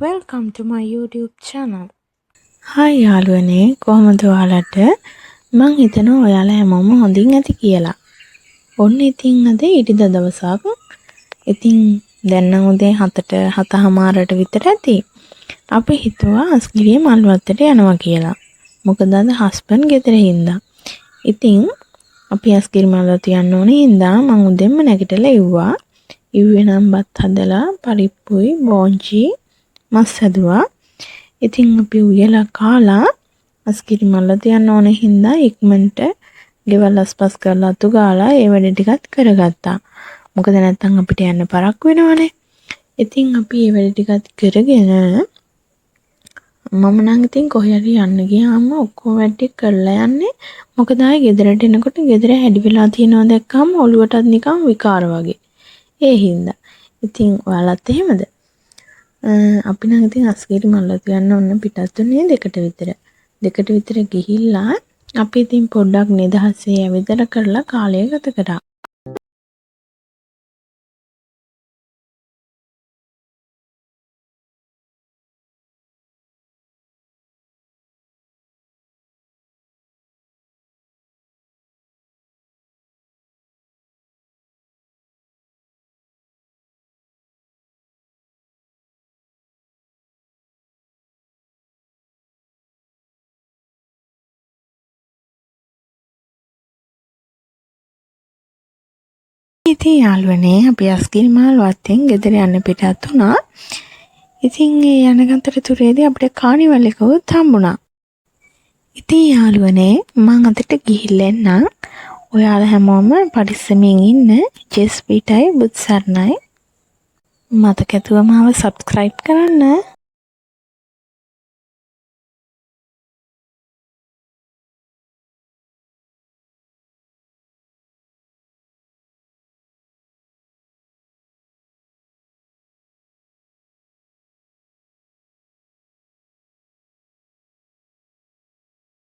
Welcome to my YouTube channel. Hi යාළුවනේ, කොහොමද ඔයාලට? මං හිතනවා ඔයාලා හැමෝම හොඳින් ඇති කියලා. ඔන්න ඉතින් අද ඉරිදා දවසක්. ඉතින් දැන් නම් උදේ 7ට 7:30ට විතර ඇති. අපි හිතුවා අස්ගිරිය මල්වත්තට යනවා කියලා. මොකද අද හස්බන්ඩ් ගෙදර හින්දා. ඉතින් අපි අස්ගිරි මල්වත්ත යන්න ඕනේ හින්දා මං උදෙන්ම නැගිටලා ඉව්වා. ඉව්වේ නම් බත් හදලා පරිප්පුයි බෝංචි මස් හැදුවා. ඉතින් අපි උයලා කාලා අස්ගිරි මල්වත්ත යන්න ඕනේ හින්දා ඉක්මනට ගෙවල් අස්පස් කරලා අතු ගාලා ඒ වැඩ ටිකත් කරගත්තා. මොකද නැත්තම් අපිට යන්න පරක්කු වෙනවනේ. ඉතින් අපි ඒ වැඩ ටිකත් කරගෙන මම නම් ඉතින් කොහේ හරි යන්න ගියාම ඔක්කොම වැඩ ටික කරලා යන්නේ. මොකද ආයේ ගෙදරට එනකොට ගෙදර හැඩි වෙලා තියෙනවා දැක්කම ඔළුවටත් නිකන් විකාර වගේ. ඒ හින්දා. ඉතින් ඔයාලත් එහෙමද? අපි නම් ඉතින් අස්ගිරි මල්වතු යන්න ඔන්න පිටත් වුණේ 2ට විතර. 2ට විතර ගිහිල්ලා අපි ඉතින් පොඩ්ඩක් නිදහසේ ඇවිදලා කරලා කාලය ගත කරා. ඉතින් යාළුවනේ, අපි අස්ගිරි මල් වත්තෙන් ගෙදර යන්න පිටත් වුණා. ඉතින් ඒ යන අතරතුරේදී අපිට කානිවල් එකකුත් හම්බුණා. ඉතින් යාළුවනේ, මං අදට ගිහිල්ලා එන්නම්. ඔයාලා හැමෝම පරිස්සමින් ඉන්න. ජෙස් පිටයි බුදු සරණයි. මතක ඇතුව මාව සබ්ස්ක්‍රයිබ් කරන්න.